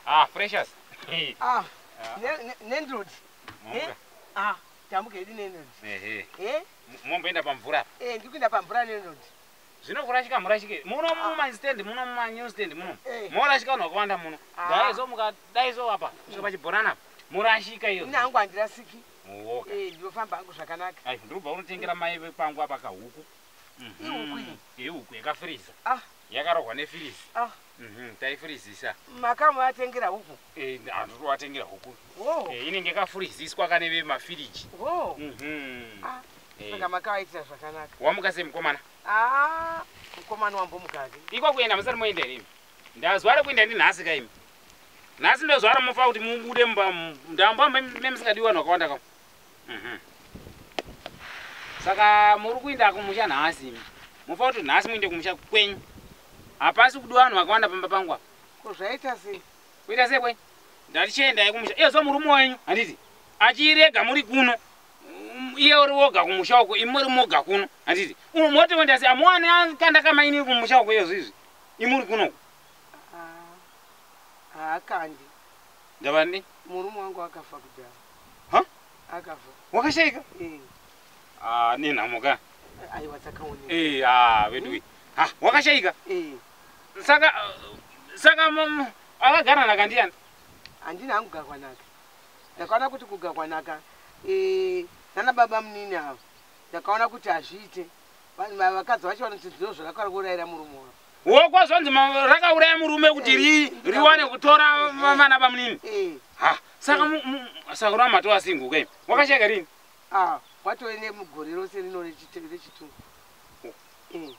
Ah, precious. Ah, nendrod. Ah, tamuka hedu nendrod. Ehe. Eh? Momboenda pamvura apa. Eh, ndiri kuenda pamvura nendrod. Zvino kurashika murashike. Muno muma stand muno muma new stand muno. Eh. Morashika vanhu vakawanda muno. Ah. Daizo mukadaizo apa kusvika pachibhorani apa. Murashika iyo. Ini hangu handirasiki. Woka. Eh, ndinofamba hangu zvakanaka. Ai, ndiri kubva unotengera mai vepangu apa kahuku. Ihuku iyi? Ihuku yakafiriza. Ah. Yakarohwa nefirizi. Ah. Taifirizisa. Makamuatengera huku. Eh, handiri huku. Wo. Eh, inenge yakafuriziswa kane vemafiriji. Wo. Mhm. Ah. Eh. Saka makavaitira zvakanaka. Wamuka sei mukomana? Ah, mukomana wambomukake. Iko kuenda musati moenda here imi? Ndazwara kuenda ndinhasi ka imi. Nhasi ndozwara mufa kuti mubude mumba ndamba memusingadiwi vanhu vakawanda ka. Mhm. Saka muri kuenda kumusha nhasi imi. Mufa kuti nhasi muende kumusha kwenyu. Hapasi kudiwa vanhu vakawanda pamba pangu apa. Ko zvaita sei? Kuita sei kwenyu? Ndati chiendai kumusha. Iye so murume wenyu handiti achirega muri kuno. Iye uri woga kumusha uko, imi muri moga kuno. Handiti. Moti wenda sei amuwane akanda kamaini kumusha uko iyo zvizvi. Imi muri kuno. Ah. Haakandi. Ndavani? Murume wangu akafa kudhara. Ha? Akafa. Wakashaika? Eh. Ah, nenhamo ka. Aiwa takaoneka. Eh, ah, veduwe. Ha, wakashaika. Eh. Saka saka akagara naka ndiani? Handina hangu kugakwanaka. Ndakaona kuti kugakwanaka eh, nana baba munini ava ndakaona kuti hazviite. Vakadzi vacho vanoti ndizvo zvakaurayira murume wavo. Wokwa zvanzi rakauraya murume kuti riwane kutora vana bamunini. Eh, Ha, saka saka uri matova single kai. Wakashaika rini? ah, watove nemugore rose rino rechitungu. Oh. Eh,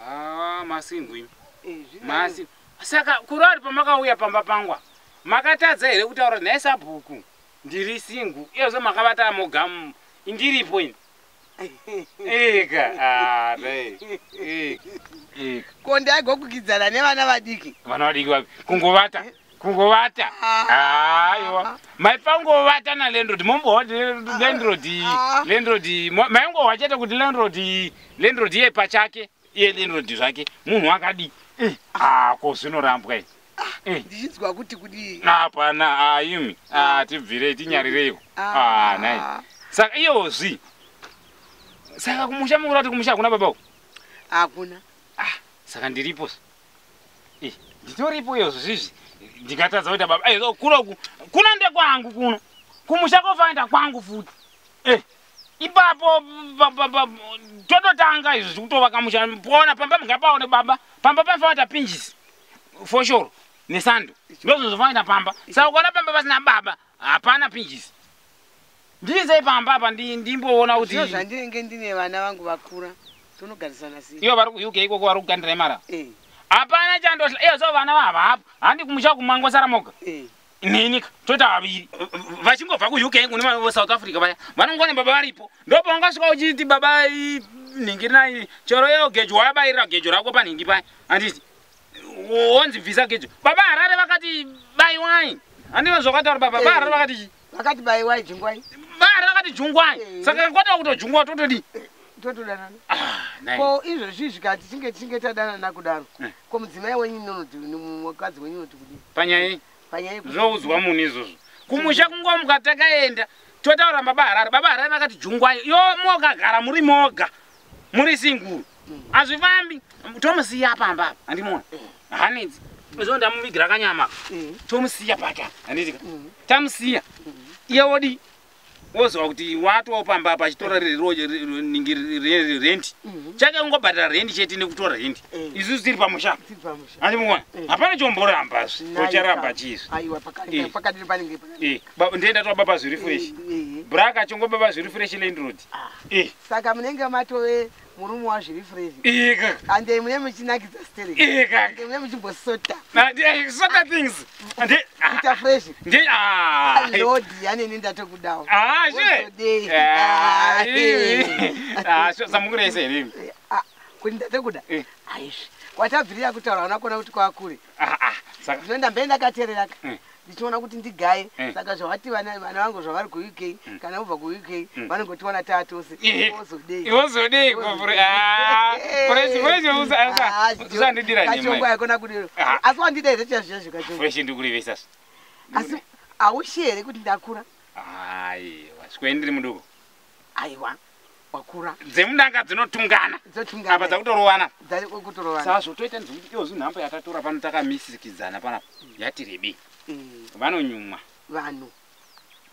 Ah, masingle imi. eh, zviri nani. Masi. Saka kurari pamakauya pamba pangwa. Makatadza here kutaura nhai sabhuku? Ndiri single. Iyozvo makavata moga ndiripo ini. Eka, ah, dai. Eka. Eka. Ko ndaigokukidzana nevana vadiki. Vana vadiki vapi? Kungovata. Kungovata. Aiwa. Maifangovata nalandlord. Mombohwa kuti landlord, Ah. landlord, maingohwa chete kuti landlord, landlord iye pachake, iye landlord zvake, munhu akadii? Eh, ah, ko zvinorambwa izvi. Eh. Ndichinzwa kuti kudii. Hapana, ah, imi. Ah, tibvirei tinyarireiko. Ah, nai. Saka iyozvi. Saka kumusha mukura kuti kumusha hakuna baba uko. Hakuna. Ah, saka ndiripo. Eh, nditoripo iyozvo zvizvi. Ndingatadza kuita baba. Eh, kuno kuno ndekwangu kuno. Kumusha kofaenda kwangu futi. Eh, ipapo tototanga izvo zvekutovaka musha. Pona pamba mungapaone baba. Pamba panofanira kuita pinjisi. Foshoro nesando. Ndozvo zvofanira pamba. Saka ukaona pamba pasina baba, hapana pinjisi. Ndizei pamba apa ndimboona kuti Zvino zvandinenge ndine vana vangu vakura tonogarisana sei? ivo vari kuUK ikoko vari kugandira imara. Eh, Hapana chandohla. Iyo so vana vavapo. Handi kumusha kumangosara moga. eh. Nini ka toita vaviri. Vachingobva kuUK kune vanhu South Africa vaya. Vanongone baba varipo. Ndopaungasvika uchiti baba nhingi chero iyo gejo wabayirira gejo rako panhingi paya. Handiti. Wonzi bvisa gejo. Baba Harare vakati baiwai. Handivo zvakataura baba. Baba Harare vakati chii? Vakati baiwai jungwai Baba Harare vakati jungwai. Eh. Saka kwatava kutojungwa totodii? totodanana. Ah, nai. Ko izvozvi zvikati tinge tadanana kudaro. Eh. Ko mudzimai wenyu unoti mukadzi wenyu unoti kudii? Panyaya iyi. Panyaya yekuti- Zvinoudzwa munhu izvozvo. Kumusha kungomuka takaenda totaura baba Harare. Baba Harare vakati jungwai. Yo mokagara muri moga. Muri singuru. Hazvifambi. Tomusiya pamba apa. Handimuona. Hanidzi. Izvo ndamuvigira kanyama. Eh, Tomusiya paka. Handiti ka. mm, Tamusiya. Iye wodi. Wozwa kuti watoo pamba apa achitora ningi rendi. mhm. Chake kungobhadhara rendi chete nekutora rendi. Eh. Isusu tiri pamusha. Tiri pamusha. Handimuona. Eh. Hapana chomboramba zve. Nai Ocharamba ka. chizvi. Aiwa Eh. pakadiri panenge pakadiri. Eh, ndienda toa baba zviri fresh. Eh, eh. Braka chongo baba zviri fresh landlord. Ah. Eh, Saka munenge matove murume wazviri fresh. ika. Ande mune muchinakidza stereki. Ika. Ande mune muchimbosota. Na sota things. Ndi Kuita fresh. ndi ah. Lodi aneni ndatokudawo. Ah, she. Wozodei. Ah, Ah, iwi. Ah, so samukure here. Ah, kuti ndatokuda? Eh. Aizvi. Kwatabvirira kutaura unakona kuti kwakure. Ah ah. Saka Zvino ndambe ndakateerera ka. Eh. Ndichiona kuti ndigaye. Eh. Saka zvavati vana vangu zvavari kuUK kana vobva kuUK vanongotiwana taatose. Eh. Wozodei. Wozodei ko fre. Ah, fresh fresh usandidira Kachongo nyama. yakona kudero. Ah. Asi wandida here chaizvo chaizvo kachongo. Fresh ndikurevesa. Asi haushi here kuti ndakura? Aiwa, sikwendi muduku. Aiwa, wakura. Dzemudanga dzinotungana. Dzotungana. Apa dzakutorovana. Dzakutorovana. Sazvo toita nzvimbo iyo zvinhamba yatatora pano takamisikidzana panapa. Yati rebi. Vanonyumwa. Vanhu.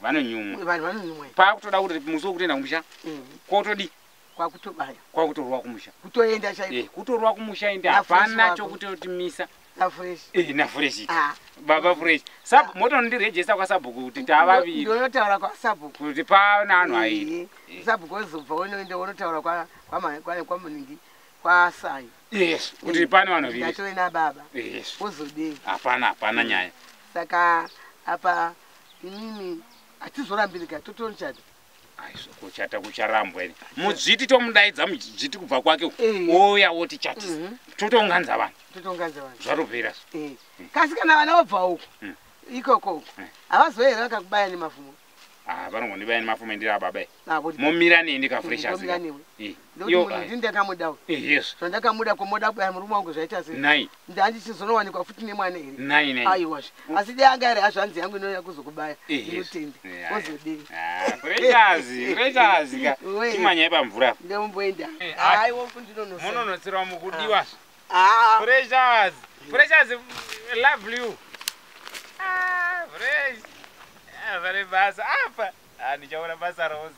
Vanonyumwa. Vanhu vanonyumwa. Pakutoda kuti musi wekutoenda kumusha. Kotodi. Kwakutobaya. Kwakutorwa kumusha. Kutoenda chaiko. Kutorwa kumusha ende hapana chokutotimisa. Na fresh. Na fresh. Baba fresh. Sub motondirejesta kwa sabhuku kuti tavaviri. Ndonotaura kwa sabhuku. Kuti pana anhu ayi. Sabhuku ozobva unoenda unotaura kwa kwa kwa muningi kwa Sai. Yes, kuti pane vanhu vaviri. Ndatove na baba. Yes. Ozodei. Hapana, hapana nyaya. Saka apa inini atizorambirika totochata. Aiso kuchata kucharambwa ere. Mudzviti tomudaidza mudzviti kubva kwake. Ouya wotichatisa. Totounganza vanhu. Totounganza vanhu. Zvatopera. Kasi kana vana vobva uko. Ikoko uko. Havazoyera vakakubaya nemafumo. Vanongondibaya nemafumo endira baba. Momira neni ka fresh as. Momira newe. Yo ndakamuda. Yes. Zvandakamuda komoda kubaya murume wangu zvaita sei? Nai. Ndandichizonowanikwa futi nemwana here? Nai nai. Aiwa. Asi dai anga ari hazvanzi yangu inouya kuzokubaya. Ndinotenda. Ozodei. Fresh as ka. Chimanyai pamvura. Ndomboenda. Aiwa ndinonotsera. Munonotsera mukudiwa. Fresh as. Fresh as love you. Fresh. Vane basa apa. Ndichaona basa rose.